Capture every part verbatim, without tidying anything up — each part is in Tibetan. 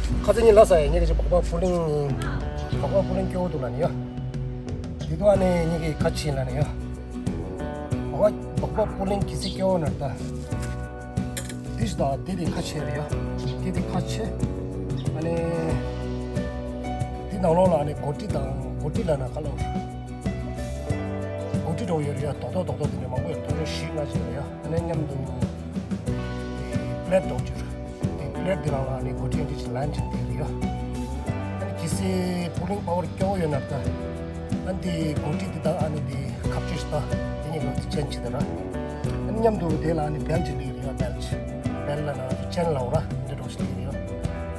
ཁ་ཚ་ཉིན་ལ་ས་ཡ་ཉིན་གི་ཅིག་སྦག་སྦག་པུ་ལིང་། སྦག་སྦག་པུ་ལིང་སྐྱོ་བོ་འདུག་ལ་ནི་ཡ། དེ་དུ་ཨ་ནི་ཉིན་གི་ཁ་ཆེ་ལ་ནི་ཡ། སྦག་སྦག་པུ་ལིང་གི་སི་སྐྱོ་བོ་ན་ད། དེ་ཞིག་ད་དེ་དེ་ཁ་ཆེ་རེད་ཡ། དེ་དེ་ཁ་ཆེ། ཨ་ནི། དེ་ནང་ལོགས་ལ་ཨ་ནི་གོ་ཏི་དང་གོ་ཏི་ལ་ན་ཁ་ལོ། གོ་ཏི་འགྲོ་ཡོད་རེད་ཡ། རྡོག་རྡོག་རྡོག་རྡོག་དེ་ནས་མང་པོ་ཡོད། རྡོག་རྡོག་བཞི་ལྔ་ཅིག་རེད་ཡ། ཨ་ནི་མཉམ་དུ། དེ་པི་ལེ་ཊི་འདྲ་བོ་ཅིག་རེད། དེ་པི་ལེ་ཊི་དེ་རང་ལ་ཨ་ནི་གོ་ཏི་འདི་ཅིག་ལན་ཅིག་དེ་རེད་ཡ། ཨ་ནི་གལ་སྲིད་པུ་ལིང་པ་ཝར་སྐྱོ་བོ་ཡོད་ན་ད། ཨ་ནི་དེ་གོ་ཏི་དེ་དང་ཨ་ནི་དེ་ཁ་བཅད་ཞིག་ད། དེ་གཉིས་ཀ་དེ་ཅན་ཅིག་དེ་ར། ཨ་ནི་མཉམ་དུ་དེ་ལ་ཨ་ནི་བེལ་ཅིག་སླེབས་རེད་ཡ། བེལ་ཅིག་བེལ་ལ་ན་ཅན་ལ་འོ་ར་འདི་འདྲ་བོ་ཞིག་སླེབས་རེད་ཡ།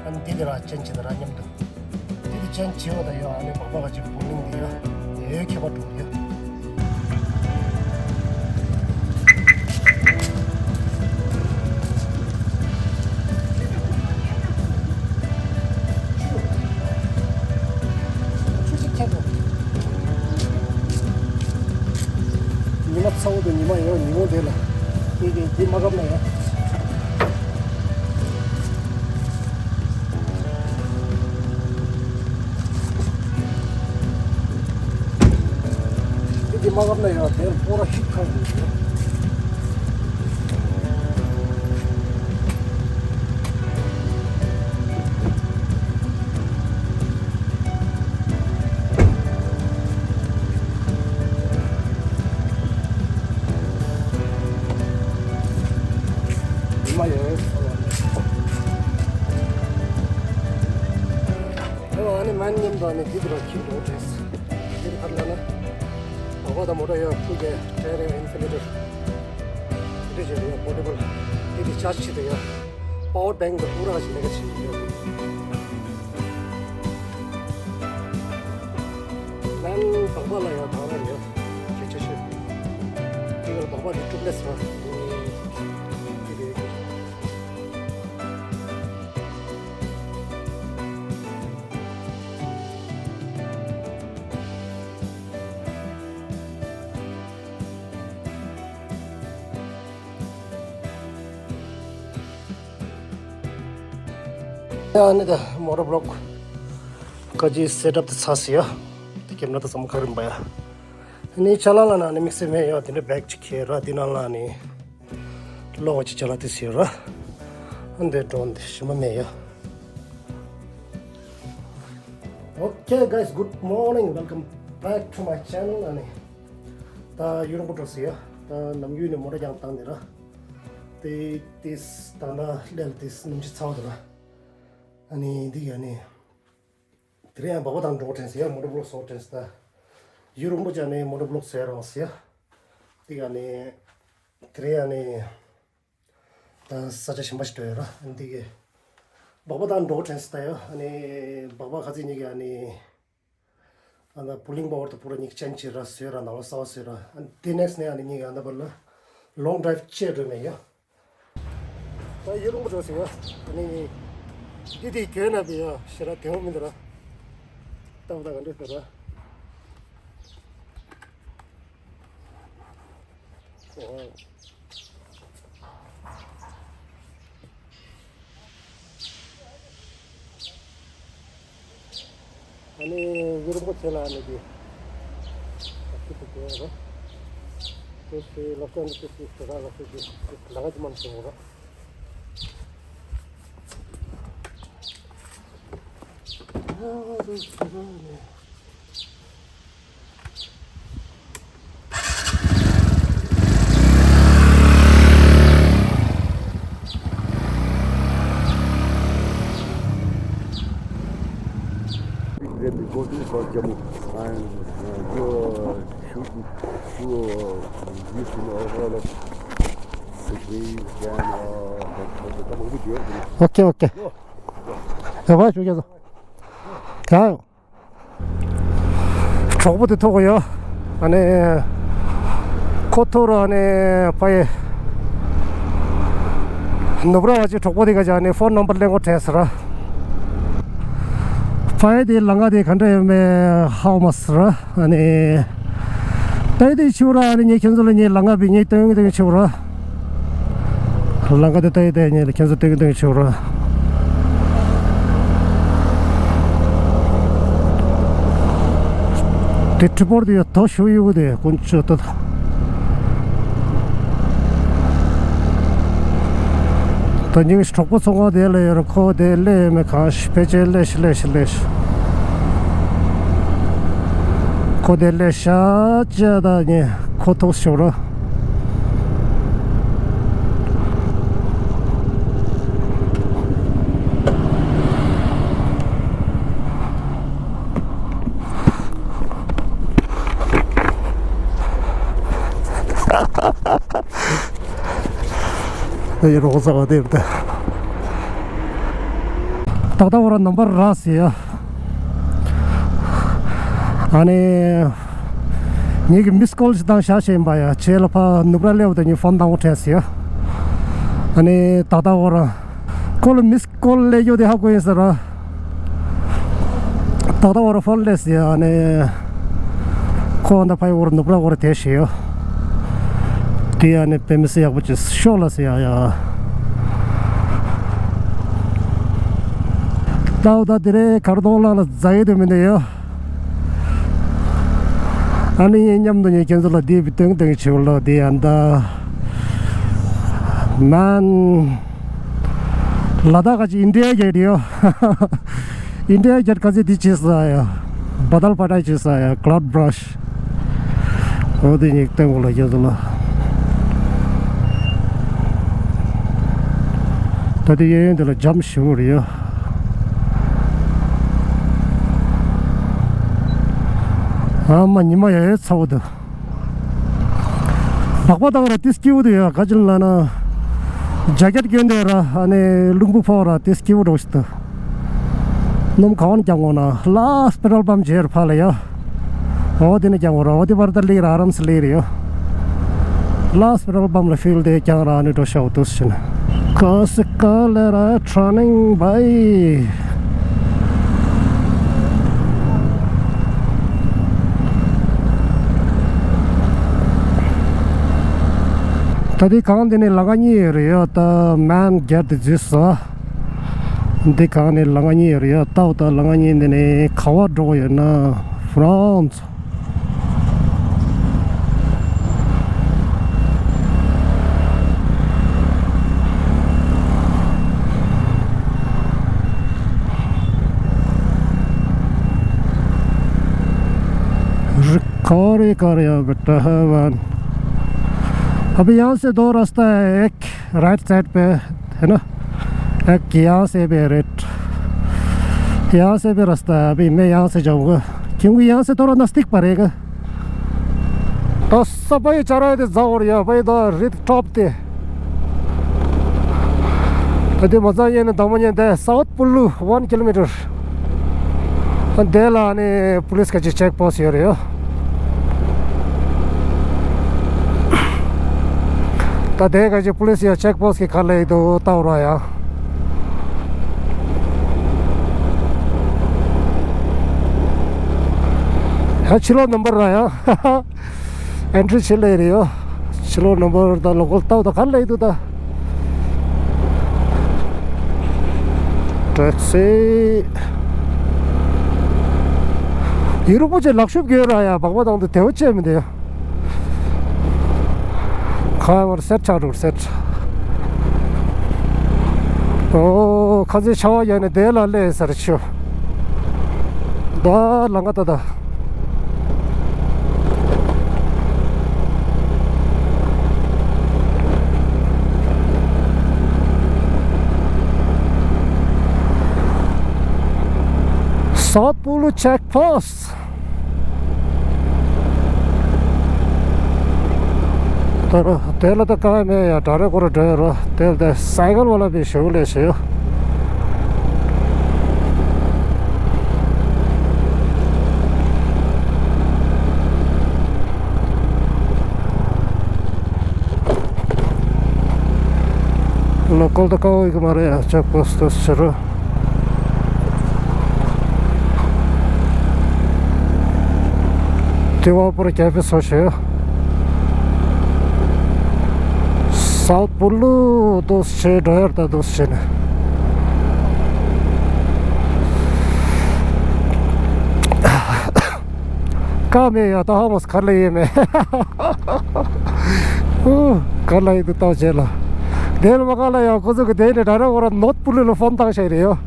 ཨ་ནི་དེ་དེ་ར་ཅན་ཅིག་དེ་ར་མཉམ་དུ། དེ་དེ་ཅན་ཅིག་འོ་ད་ཡ། ཨ་ནི་སྦག་སྦག་ག་ཅིག་པུ་ལིང་དེ་ཡ། དེ་ཁྱད་པར་འགྲོ་གི་ཡ། ཉི་མ་ཚ་བོ་དང་ཉི་མ་ཡང་ཉི་མ་དེ་ལ་དེ་དེ་དེ་མ་བཀབ་ན་ཡང་། འདི་འདི་མ་བབས་ན་ཡང་དེར་སྤོ་ར་ཞིག་ཁ་འདུག་མ་ཡོད། ཨ་ནི་མ་ཉམས་པ་ནི་འདི་འདྲ་ཁྱིམ་འགྲོ་བྲེས། འདིར་ཕར་ལ་ན། སྦག་སྦག་དང་མོ་ཊ་ཡོད། ཕུ་གེ་ཊེ་རེ་ཨིན་ཕི་ལི་ཊར། འདི་བྱས་ཡོད། པོར་ཊེ་བལ། འདི་འདི་ཅར་ཇི་བྱེད་དུ་ཡོད། པ་ཝར་བེང་དང་པུ་ར་ཞིག་ལས་ཀ་བྱེད་ཀྱི་ཡོད། ལན་སྦག་སྦག་ལ་ཡང་དང་བ་ཡོད། གལ་ཆེ་ཤོས། འདི་གར་སྦག་སྦག་འདི་ཀྲུབ་ལེས་ར། འདི་འདི་འདི། ཡ་ནི་ད་མོ་ཊ་བི་ལོག་ཀ་ཅི་སེ་ཊབ་དེ་ཚར་སོང་ཡ། དེ་ཁེབས་ན་ད་ཚང་མ་ཁ་རིམ་པ་ཡ། ནི་ཅ་ལག་ལ་ན་ནི་དམིགས་བསལ་མེད་ཡ། དེ་འདྲ་བེག་ཅིག་ཁྱེར་ར། དེ་ནང་ལ་ནི་ལོག་ཅིག་ཅ་ལག་དེ་ཟེར་ར། ཨ་འདི་འགྲོ་འདི་ཞིམ་པ་མེད་ཡ། Okay, guys, good morning. Welcome back to my channel. ཨ་ནི་ད་ཡུལ་རོང་པོ་འགྲོ་ཟེར་ཡ། ད་ནམ་རྒྱུན་ནས་མོ་ཊ་རྐྱང་བཏང་ནས་ར། དེ་དེས་ད་ལྟ་སླེབས་དེས་ནམ་ཕྱེད་ཚ་བ་དེ་ར། ཨ་ནི་འདི་ཡ་ནི། དེ་རིང་ཡང་སྦག་སྦག་དང་འགྲོ་དྲན་ཟེར་ཡ། མོ་ཊ་བི་ལོག་བཟོ་དྲན་ཟེར་ད། ཡུལ་རོང་པོ་ཅག་ནས་མོ་ཊ་བི་ལོག་བཟོ་ཡ་རང་ཟེར་ཡ། དེ་ག་ནས་དེ་རིང་ཡང་ནས་ད་ས་ཆ་གཞན་པ་ཞིག་འགྲོ་ཡ་ར། འདི་གི་སྦག་སྦག་དང་འགྲོ་དྲན་ཟེར་ད་ཡ། ཨ་ནི་སྦག་སྦག་ཁ་ཚིག་གཉིས་ཀྱི་ཨ་ནི་ཨ་ན་པུ་ལིང་པ་ཝར་དང་པུ་ར་གཉིས་ཀྱི་ཅན་ཅིག་ར་བཟོས་ར། ནང་ལོགས་གསར་པ་བཟོས་ར། ཨ་ནི་དེ་ནེག་སི་ཊི་ནས་ཨ་ནི་གཉིས་ཀྱི་ཨ་ན་བར་ལ་ལོང་ཌི་རའིབ་བྱས་འགྲོ་མེད་ཡ། ད་ཡུལ་རོང་པོ་འགྲོ་ཟེར་ཡ། ཨ་ནི་འདི་དེ་གྱོན་ན་བི་ཡ་ཞེ་དྲག་བདེ་བོ་མི་འདུག་ར། ལྟ་བུ་ད་ག་འདྲ་ཟེར་ར། ཨོ། ཨ་ནི་ཡུལ་རོང་པོ་ཚེ་ལ་ཨ་ནི་དེ། ཨ་ཙི་ཙི་ཙི་རེད། ཙི་ཙི་ལོ་ཙཱ་འདི་ཙི་ཙི་ཙི་ར་ལོ་ཙི་ཙི་ཙི་ལ་ང་ཅི་མང་ཙི་ར། ཨ་ཙི་ཙི་ར་ནི། Okay, okay. ཡ་བ་ཞུ་རྒྱ་ཚོ། ཡ། གྲོགས་པོ་དེ་ཐུག་གི་ཡོད། ཨ་ནི། ཁོ་ཐུག་རོགས་ཨ་ནི་ཕ་ཡི། ནུབ་ར་བ་ཅིག་གྲོགས་པོ་དེ་ག་ཅིག་ཨ་ནི་ཕོན་ནམ་བར་ལེན་གོ་དྲན་ཟེར་ར། ཕ་ཡི་དེ་ལམ་ཁ་དེ་ག་འདྲ་ཡོད་མེད་ཧ་གོ་མ་སོང་ར། ཨ་ནི། ད་ཡི་དེ་ཆུ་ར་ཨ་ནི་ངས་ཁྱེད་ཚོ་ལ་ངས་ལམ་ཁ་བི་ངས་སྟོན་གི་སྟོན་གི་ཆུ་ར། ལམ་ཁ་དེ་ལྟ་ཡི་ལྟ་ཡི་ཉིན་ལ་ཁྱེད་ཚོ་སྟོན་གི་སྟོན་གི་ཆོག་ར། དེ་ཁྲི་པོར་དེ་ཡོད་དོ་ཞུ་ཡོད་དེ་དཀོན་མཆོག་ཏུ། ད་ཉིན་གྲོགས་པོ་ཚོང་ཁང་དེ་ལ་ཡོད་ར། ཁོ་དེ་ལས་མེད་གང་ཞིག་ཕལ་ཆེར་ལས་ཤི་ལས་ཤི་ལས་ཤི། ཁོ་དེ་ལས་ཤ་ཅེ་ད་ཉེ་ཁོ་ཐོག་ཤོར་ར། ཡི་རོགས་ཟ་བ་དེ་རེད། ཏག་ཏག་བོ་ར་ནམ་བར་རག་ཟེར་ཡ། ཨ་ནི་ངེད་ཀྱི་མིས་ཀོལ་ཞིག་བཏང་བཞག་བྱས་ཡིན་པ་ཡ། ཁྱེད་ལ་ཕ་ནུབ་ར་སླེབས་དང་ངའི་ཕོན་བཏང་བ་དྲན་ཟེར་ཡ། ཨ་ནི་ཏག་ཏག་བོ་ར་ཁོ་ལ་མིས་ཀོལ་སླེབས་ཡོད་དེ་ཧ་གོ་ཡིན་ཟེར་ར། ཏག་ཏག་བོ་ར་ཕོན་སླེབས་ཟེར་ཡ། ཨ་ནི་ཁོ་འདི་ཕ་ཡི་བོ་ར་ནུབ་ར་བོ་ར་དེ་བྱས་ཡོད། དེ་ཡ་ནི་དཔེ་མི་སྲིད་ཡག་པོ་ཅིག་ཤོག་ལ་ཟེར་ཡ་ཡ། ད་འོ་ད་དེ་རེད། གར་གཏོང་ལ་ལ་ཛ་ཡེ་དུ་མི་འདུག་ཡ། ཨ་ནི་ངའི་མཉམ་དུ་ངའི་ཁྱེད་ཚོ་ལ་དེ་བི་སྟོན་སྟོན་བྱེད་ལ་དེ་ཡ་འདི། མན། ལ་དྭགས་ཀྱི་ཨིན་ཌི་ཡ་གེ་ཊི་ཡོད། ཨིན་ཌི་ཡ་གེ་ཊི་ག་ཚོད་དེ་བྱེད་ས་ཡ། བ་དལ་པ་ཏ་བྱེད་ས་ཡ། ཀ་ལའུ་ཌི་བྷ་ར་ཤི། འོ་དེ་གཉིས་སྟོན་གོ་ལ་ཁྱེད་ཚོ་ལ། ད་དེ་གཡས་གཡོན་དེ་ལ་འཇམ་ཞིག་རེད་ཡ། ཨ་མ་ཉི་མ་ཡ་ཡ་ཚ་བོ་འདུག་སྦག་སྦག་བཏང་ར་ཏིས་སྐྱིད་པོ་འདུག་ཡ། ག་ཅི་ལ་ན་ཇ་ཀེ་ཊི་གྱོན་དེ་ར་ཨ་ནི་རླུང་བུ་ཕོག་ར་ཏིས་སྐྱིད་པོ་འདྲ་ཞིག་འདུག་སྣུམ་གང་བ་རྒྱག་དགོས་ན་ལ་པེ་ཊོལ་པམ་བྱེད་ར་ཕ་ལ་ཡ། འོ་དེ་ནི་རྒྱག་དགོས་ར། འོ་དེ་བར་ད་ལེགས་ར་ཨ་རམ་སེ་ལེགས་རེད་ཡ། ལ་པེ་ཊོལ་པམ་ལ་ཕུལ་དེ་རྒྱག་ར་ཨ་ནི་འགྲོ་ཤག་འདུག་ཟེར་ན། ག་སི་ཀ་ལེ་ར་ཊེ་རེ་ནིང་བྷའི། ད་དེ་གང་དེ་ནས་ལམ་ཁ་གཉིས་ཡོད་རེད་ཡ། ད་མན་གེ་ཊི་དེ་འཛུལ་སོང་། འདི་གང་ནས་ལམ་ཁ་གཉིས་ཡོད་རེད་ཡ། ད་འོ་ད་ལམ་ཁ་གཉིས་འདི་ནས་ག་བ་འགྲོ་གི་ཡོད་ན་ཧྥ་རན་སི། Recorriamo la Bretagna. अभी यहाँ से दो रास्ता है, एक राइट साइड पे है ना, एक यहाँ से भी है, राइट, यहाँ से भी रास्ता है। अभी मैं यहाँ से जाऊँगा क्योंकि यहाँ से थोड़ा नज़दीक पड़ेगा। ད་ས་པའི་ཅ་ར་དེ་ཛ་འོར་ཡ་པའི་ད་རིད་ཊོབ་དེ། ད་དེ་མ་ཛ་ཡེ་ནི་ད་མ་ཉན་དེ་སའུཐ་པུ་ལུ་ཝན་ཀི་ལོ་མི་ཊར། ཨ་དེ་ལ་ནི་པུ་ལིས་ཁ་ཅིག་ཅེག་པོ་སི་ཡོད་རེད་ཡ། ད་དེ་ཁ་ཅིག་པུ་ལིས་ཡ་ཅེག་པོ་སི་གི་ཁ་ལ་ཡི་དུ་ལྟ་བ་ར་ཡ། ཡ་ཕྱི་ལོགས་ནམ་བར་ར་ཡ། ཨེན་ཊི་རི་ཕྱི་ལ་རེད་ཡོ། ཕྱི་ལོགས་ནམ་བར་ད་ལོ་ཀལ་ལྟ་བ་ད་ག་ལ་ཡི་དུ་ད། ཊེག་སི། ཡུ་རོབ་པོ་ཆེ་ལག་ཤུབས་གྱོན་ར་ཡ་སྦག་སྦག་བཏང་དུ་དེ་བ་བཅད་མི་འདུག་ཡ། ཁ་བར་སེར་ཆགས་འགྲོ་སེར། ཨོ་ཁ་ཟས་ཆ་བ་ཡ་ནི་དེ་ལ་ལས་ཟེར་ཆུ། ད་ལང་ག་ད་ད། སའུཐ་པུ་ལུ་ཅེག་པོ་སི། ད་ར་དེ་ལ་ད་ག་མེད་ཡ། ད་རེ་ཁོ་ར་འགྲོ་ཡ་ར་དེ་ལ་ད་སའི་ཀལ་བ་ལ་བི་ཞུ་ལས་ཞུ། ལོ་ཀལ་ད་ཀ་བོ་ཡི་གི་མ་རེད་ཡ། ཅེག་པོ་སི་ཏོ་ཕྱི་རུ། དེ་བ་པུར་ཀྱ་ཕི་སོ་ཞེ། སའུཐ་པུ་ལུ་དོ་ཞེ་འགྲོ་ཡར་ད་དོ་ཞེ་ནས། ཀ་མེད་ཡ། ད་ཧ་མོ་སི་གར་ལ་ཡེ་མེད། ཨུ། གར་ལ་ཡེ་དུ་ཏོ་བྱེད་ལ། དེ་ལ་མ་ག་ལ་ཡ། ཁོ་ཚོ་གི་དེ་ནས་ད་ར་ཁོ་ར་ནོར་ཕུ་ལུ་ལ་ཕོན་བཏང་ཤེས་རེད་ཡོ།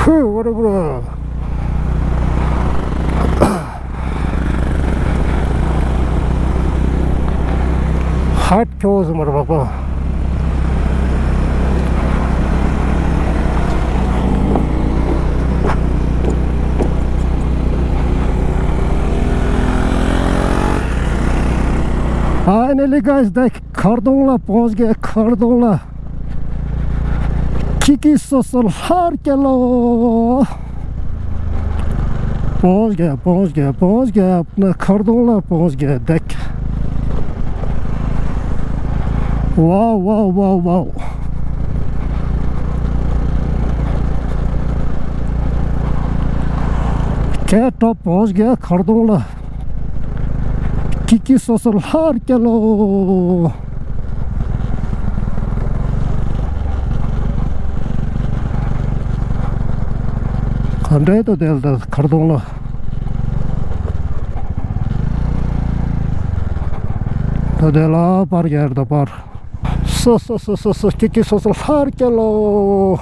ཧུ། What a bro. ཧད་ཁྱོ་སུ་མར་བག་པ། Finally, guys, ད་མཁར་གདོང་ལ་བོངས་གེ། མཁར་གདོང་ལ། ཁྱི་ཁྱི་སོ་སོ་ལྷར་སྐྱེ་ལོ། བོངས་གེ། བོངས་གེ། བོངས་གེ། ན་མཁར་གདོང་ལ་བོངས་གེ་འདེགས། Wow, wow, wow, wow. ཁྱེད་ཀྲོ་བོངས་གེ་མཁར་གདོང་ལ། ཁྱི་ཁྱི་སོ་སོ་ལྷར་སྐྱེ་ལོ། ག་འདྲའི་ཏོ་དེ་ལ་ད་མཁར་གདོང་ལ། ད་དེ་ལ་པར་རྒྱག་ད་པར། སོ་སོ་སོ་སོ་སོ། ཁྱི་ཁྱི་སོ་སོ་ལྷར་སྐྱེ་ལོ།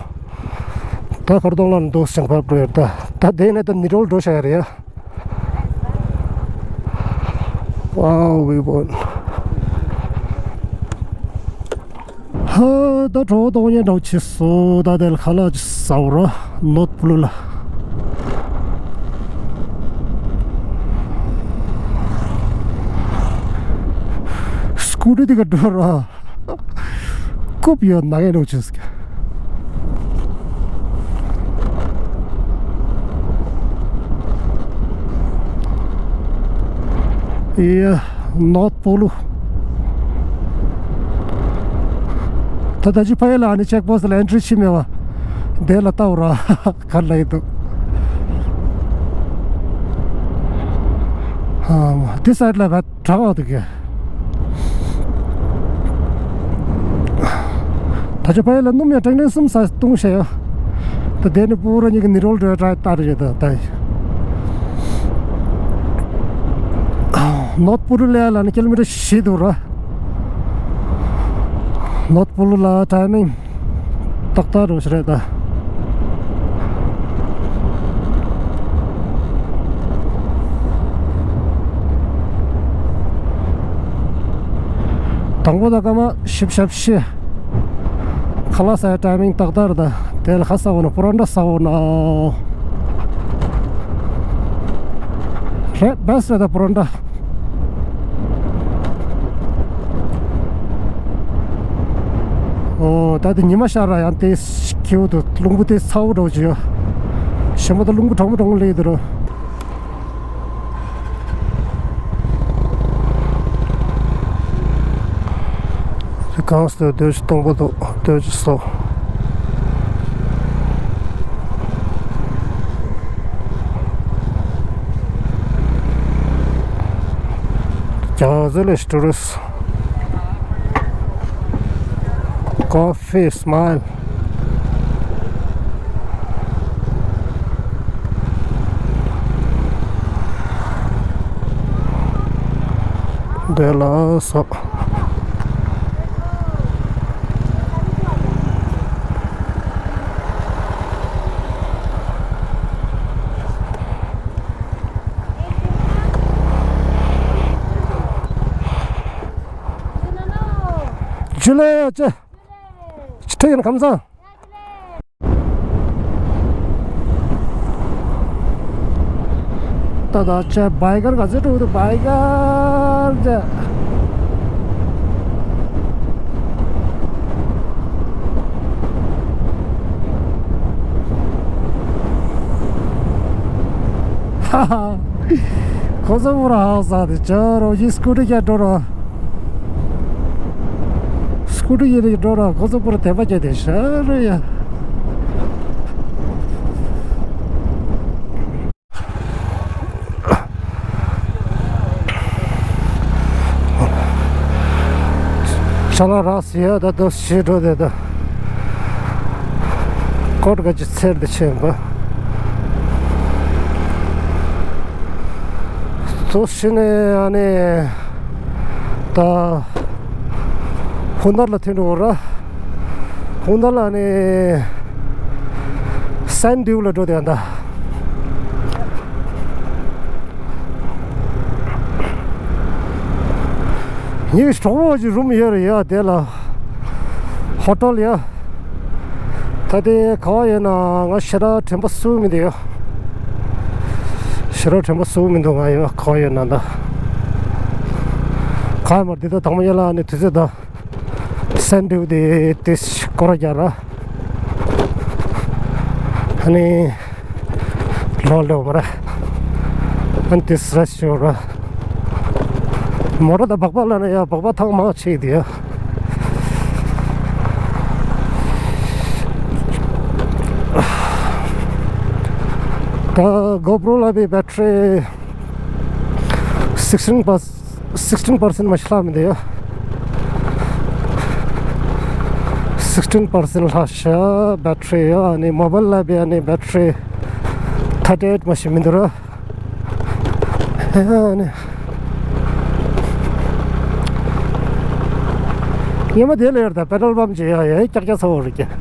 ད་མཁར་གདོང་ལ་འདུག་ཞིང་ཕབ་འགྲོ་ཡོད་ད། ད་དེ་ནས་ད་ནི་རོལ་འགྲོ་བྱ་ཡ་རེད་ཡ། Wow, we won. ཧ། ད་གྲོགས་གཏོང་ཉན་འདྲ་བྱེད་སོ། ད་དེ་ལ་ཁ་ལག་ཅིག་ཟ་འོ་ར། ནོར་ཕུ་ལུ་ལ། སྐུ་ཊི་དེ་ག་འགྲོ་ར། རྐུབ་ཡོད་ན་ངས་འགྲོ་བྱེད་སོ། ཡ། ནོར་ཕུ་ལུ། ད་ད་ཅི་ཕ་ཡ་ལ་ཨ་ནི་ཅེག་པོ་སི་ལ་ཨེན་ཊི་རི་བྱེད་མེད་བ། དེ་ལ་ལྟ་འོ་ར། ག་ལ་ཡི་འདུག་ཨ་མ་དེ་སའིཌ་ལ་བ་དྲག་འོ་འདུག་གི། ད་ཆ་ཕ་ཡ་ལ་སྣུམ་ཡང་ཀྲེང་ཀྲེང་གསུམ་ས་བཏུང་བྱས་ཡོད། ད་དེ་ནི་པུ་ར་གཉིས་ཀྱི་ནི་རོལ་འགྲོ་ཡ་ཏྲ་ཏར་ཡོད་ད་ད། ནོར་ཕུ་ལུ་ལ་ཡ་ལ་ནི་ཀི་ལོ་མི་ཊར་བཞི་འདུག་ར། ནོར་ཕུ་ལུ་ལ་ཊའི་མིང་ཏག་ཏག་རུ་ཞིག་རེད་ད། དང་པོ་ད་སྐར་མ་བཞི་བཅུ་ཞེ་བཞི། ཁ་ལག་ཟ་ཡ་ཊའི་མིང་ཏག་ཏག་རེད་ད། དེ་ལ་ཁ་ཟ་འོ་ན་པོ་རོན་ཊ་ཟ་འོ་ན། རེད་བེ་སི་ཊི་རེད་ད་པོ་རོན་ཊ། ཨོ་ད་དེ་ཉི་མ་ཤར་ར་ཡང་དེ་ཁྱེའུ་དུ་རླུང་བུ་དེ་ཚ་བོ་འགྲོ་བྱེད་ཡོད། ཞིམ་པོ་དང་རླུང་བུ་གྲང་མོ་གྲང་མོ་སླེབས་དུ་རུ། གང་ཟེར་སྡོད་ཀྱི་སྟོང་པོ་འདུག་སྡོད་ཀྱི་སོ། རྒྱ་ཟེར་ལས་ཊུ་རི་སི། Coffee smile. དེ་ལ་སོགས། ཇུ་ལེ་ཡ་ཅེ། ཁྲིད་ཡིན་ཁམས་བཟང་། ད་ད་ཅེ་བའི་ཀར་ག་ཚོད་འགྲོ་འདུག་བའི་ཀར་ཅེ། ཧ་ཧ། ཁོ་ཚོ་མོ་ར་ཧ་ས་དེ་ཅོ་རོ་ཡི་སྐུ་ཊི་རྒྱ་འགྲོ་རོ། ཀུ་ཀྲུ་ཡི་རི་འགྲོ་ར་གོ་ཚོ་པུར་དེ་པ་ཅེ་དེ་ཤ་རུ་ཡ། ཤ་ལ་ར་སི་ཡ་ད་དོ་ཤི་འགྲོ་དེ་ད། ཀོར་ག་ཅི་ཚེར་དེ་ཆེན་པ། ཚོ་ཤི་ནས་ཨ་ནི། ད། ཧུན་དར་ལ་ཐོན་འགྲོ་ར། ཧུན་དར་ལ་ནི། སན་ཌིའུ་ལ་འགྲོ་དེ་ཡང་ད། ངའི་གྲོགས་པོ་ཅིག་རུམ་ཡོད་རེད་ཡ་དེ་ལ། ཧོ་ཊེལ་ཡ། ད་དེ་ག་བ་ཡོད་ན་ང་ཞེ་དྲག་དྲན་པ་སུ་མི་འདུག་ཡ། ཞེ་དྲག་དྲན་པ་སུ་མི་འདུག་ང་ཡོད་ག་བ་ཡོད་ན་ད། ག་ཡོད་མར་འདི་ད་དང་པོ་ཡ་ལ་ནི་དུས་ཚོད་ད། སན་ཌིའུ་དེ་དེ་སྐོར་རྒྱག་ར། ཨ་ནི་ལོ་ལེའོ་མ་ར། ཨ་ནི་དེ་སི་ར་ཤོ་ར། མོ་ར་ད་སྦག་སྦག་ལ་ན་ཡ་སྦག་སྦག་ཐང་མ་ཆེ་དེ་ཡ། ད་གོ་པྲོ་ལ་བའི་བེ་ཊི་རི་sixteen percent sixteen percent མ་ཤི་ལྷག་མི་འདུག་ཡ། sixteen percent ལྷག་ཤ་བེ་ཊི་རི་ཡ། ཨ་ནི་མོ་བལ་ལ་བའི་ཨ་ནི་བེ་ཊི་རི་thirty eight མ་ཤི་མི་འདུག་ར། ཨ་ནི། ཉི་མ་དེ་ལ་ཡར་ད་པེ་ཊོལ་པམ་ཅིག་ཡ་ཡ་ཀྱག་ཀྱག་ཚ་བོ་རེད་ཀྱི།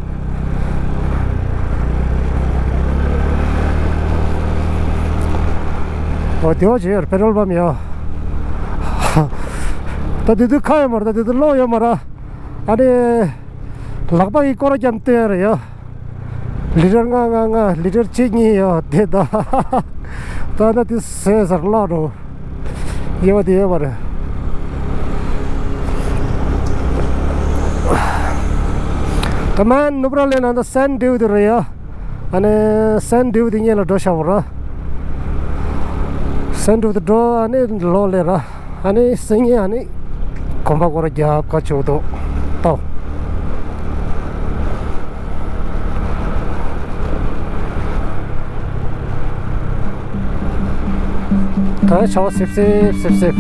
ཨོ་དེ་བ་ཅིག་ཡར་པེ་ཊོལ་པམ་ཡ། ད་དེ་དུས་ཁ་ཡོད་མ་རེད། ད་དེ་དུས་གློག་ཡོད་མ་རེད། ཨ་ནི། ལག་པ་ཡི་སྐོར་རྒྱབ་སྟེ་རེད་ཡ། ལི་ཊར་ལྔ་ལྔ་ལྔ་ལི་ཊར་གཅིག་གཉིས་ཡོད་དེ་ད། ད་ན་དེ་ཟས་ཟར་བརླག་འགྲོ། ཡོད་པ་དེ་ཡོད་པ་རེད། ད་མན་ནུབ་ར་ལེ་ན་ད་སན་ཌིའུ་དེ་རེད་ཡ། ཨ་ནི་སན་ཌིའུ་དེ་ཉེ་ལ་འགྲོ་ཤག་པོ་ར། སན་ཌིའུ་དེ་འགྲོ་ཨ་ནི་ལོ་ལེ་ར། ཨ་ནི་སེང་གེ་ཨ་ནི་གོམ་པ་སྐོར་རྒྱབ་ཁ་ཆུ་དོ་ཏོ། ད་ཆ་བ་སིབ་སིབ་སིབ་སིབ།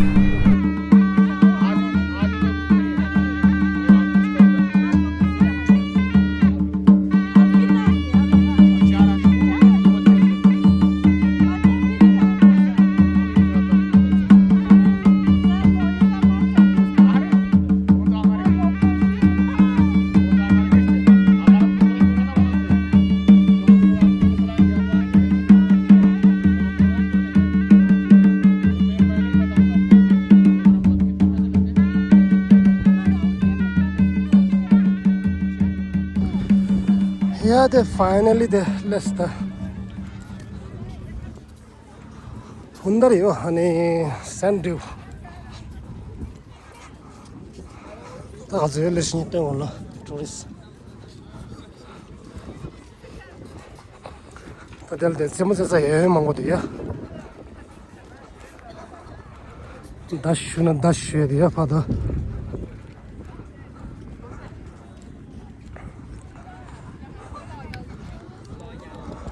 Yeah, they finally they left the Hundar yo, honey, sand dew. ད་ག་ཚོད་ལས་ཤིང་སྟོན་འོང་ལ་ཊུ་རི་སི། ད་དེ་ལ་དེ་རྩེད་མོ་རྩེ་ས་ཡོད་མང་པོ་འདུག་ཡ། ད་ཞུ་ན་ད་ཞུ་ཡ་དེ་ཡ་ཕ་ད།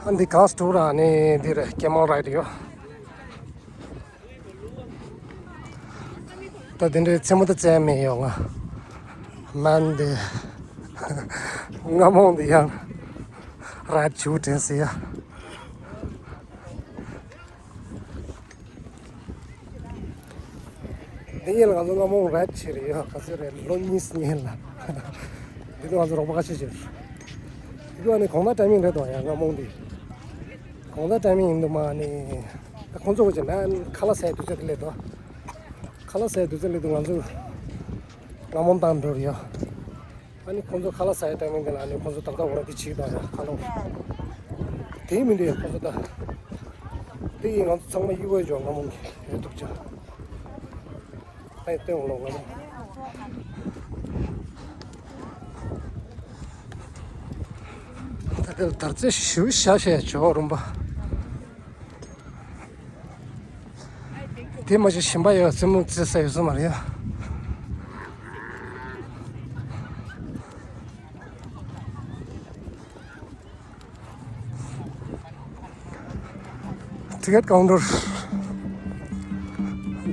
ཨ་འདི་གང་སྟོར་ཨ་ནི་འདིར་ཀེ་མལ་རའེ་ཌི་ཡོད། ད་དེ་འདྲའི་རྩེད་མོ་ད་རྩེ་མེད་ཡོད་ང་། མན་དེ། རྔ་མོང་དེ་ཡང་རའེ་ཌི་བྱེད་དྲན་སྲིད་ཡ། འདི་ཡིན་ལ་ང་ཚོ་རྔ་མོང་རའེ་ཌི་བྱེད་རེད་ཡ། ག་ཚོད་རེད་ལོ་གཉིས་སྔོན་ལ། འདི་ང་ཚོ་རོགས་པ་ཁ་ཤས་བྱེད། འདི་ཨ་ནི་གོང་ན་ཊའི་མིང་རེད་དོ་ཡ་རྔ་མོང་འདི། གོང་ན་ཊའི་མིང་ཡིན་འདུག་མ་ནི། ད་ཁོང་ཚོ་ག་ཅི་ན་ཁ་ལག་ཟས་དུས་ཚོད་དེ་སླེབས་དོ། ཁ་ལག་ཟས་དུས་ཚོད་སླེབས་དུས་ང་ཚོ་རྔ་མོང་བཏང་འགྲོ་རེད་ཡ། ཨ་ནི་ཁོང་ཚོ་ཁ་ལག་ཟ་ཡའི་ཊའི་མིང་དེ་ལ་ཨ་ནི་ཁོང་ཚོ་ཏག་ཏག་འོ་ར་དེ་བྱེད་དང་ཡ་ཁ་ལོ། དེ་མི་འདུག་ཡ་ཁོང་ཚོ་ད། དེ་ཡིན་ང་ཚོ་ཚང་མ་གཡུག་གི་འཇོག་རྔ་མོང་གི་ཡོད་འདུག་ཅག་ཨ་ཡི་སྟོན་འོང་ལོ་རྔ་མོང་། ད་དེ་ལ་དར་རྩེ་ཞུ་ཤ་ཤ་ཡ་ཇོ་རུམ་པ། དེ་མ་གཞི་ཞིམ་པ་ཡོད་རྩེད་མོ་རྩེ་ས་ཡོད་ས་མ་རེད་ཡ། ཊི་ཀེ་ཊི་ཀའུན་ཊར།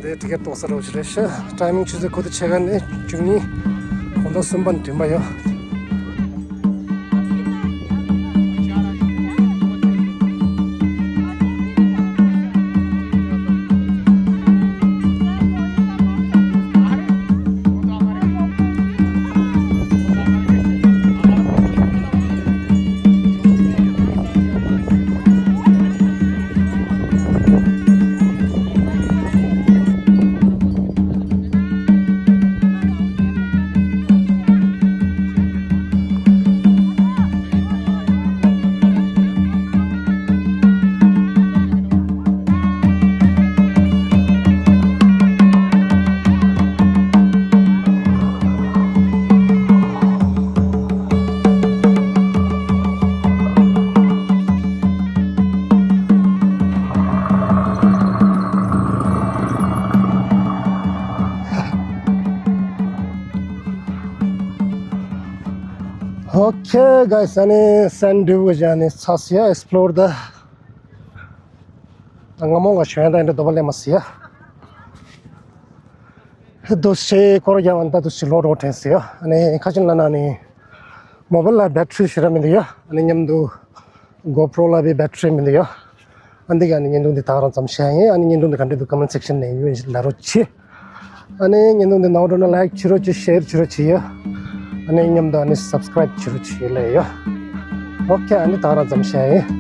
འདི་ཊི་ཀེ་ཊི་གཏོང་ས་རོགས་ཞིག་རེད་ཤག་ཊའི་མིང་ཆུ་ཚོད་དགུ་དང་ཕྱེད་ཀ་ནས་བཅུ་གཉིས། དགོང་དག་གསུམ་པ་ནས་བདུན་པ་ཡོད། ཨོ་ཁེ་གྷའི་སི། ཨ་ནི་སན་ཌི་ཝི་ཇི་ཨ་ནི་ཚར་སོང་ཡ། ཨེག་སི་པི་ལོར་ད། ད་སྔ་མོ་ང་ཞོན་ཡ་ད་ཡིན་འདྲ་འདོད་པ་སླེབས་མ་སོང་ཡ། འདུག་སེ་འཁོར་རྒྱག་པ་ད་འདུག་སེ་ལོག་འགྲོ་དྲན་སོང་ཡ། ཨ་ནི་ཁ་ཆེམས་ལབ་ན་ནི་མོ་བེལ་ལ་བེ་ཊི་རི་ཞེ་དྲག་མི་འདུག་ཡ། ཨ་ནི་མཉམ་དུ་གོ་པྲོ་ལ་བི་བེ་ཊི་རི་མི་འདུག་ཡ། ཨ་འདི་ག་ཨ་ནི་བརྙན་ཐུང་འདི་ད་ག་རང་ཙམ་བཤད་ཡིན། ཨ་ནི་བརྙན་ཐུང་འདི་ག་འདྲ་འདུག་ཀོ་མེན་ཊི་སེག་ཤན་ནས་ཡོད་ལབ་རོགས་བྱེད། ཨ་ནི་བརྙན་ཐུང་འདི་ནང་འགྲོ་ན་ལའིཀ་བྱེད་རོགས་བྱེད། ཤེར་བྱེད་རོགས་བྱེད་ཡ། ཨ་ནི་མཉམ་དུ་ཨ་ནི་སབ་སི་ཀ་རའིབ་བྱེད་རོགས་བྱེད་ལབ་ཡ། ཨོ་ཁེ། ཨ་ནི་ད་ག་རང་ཙམ་བཤད་ཡིན།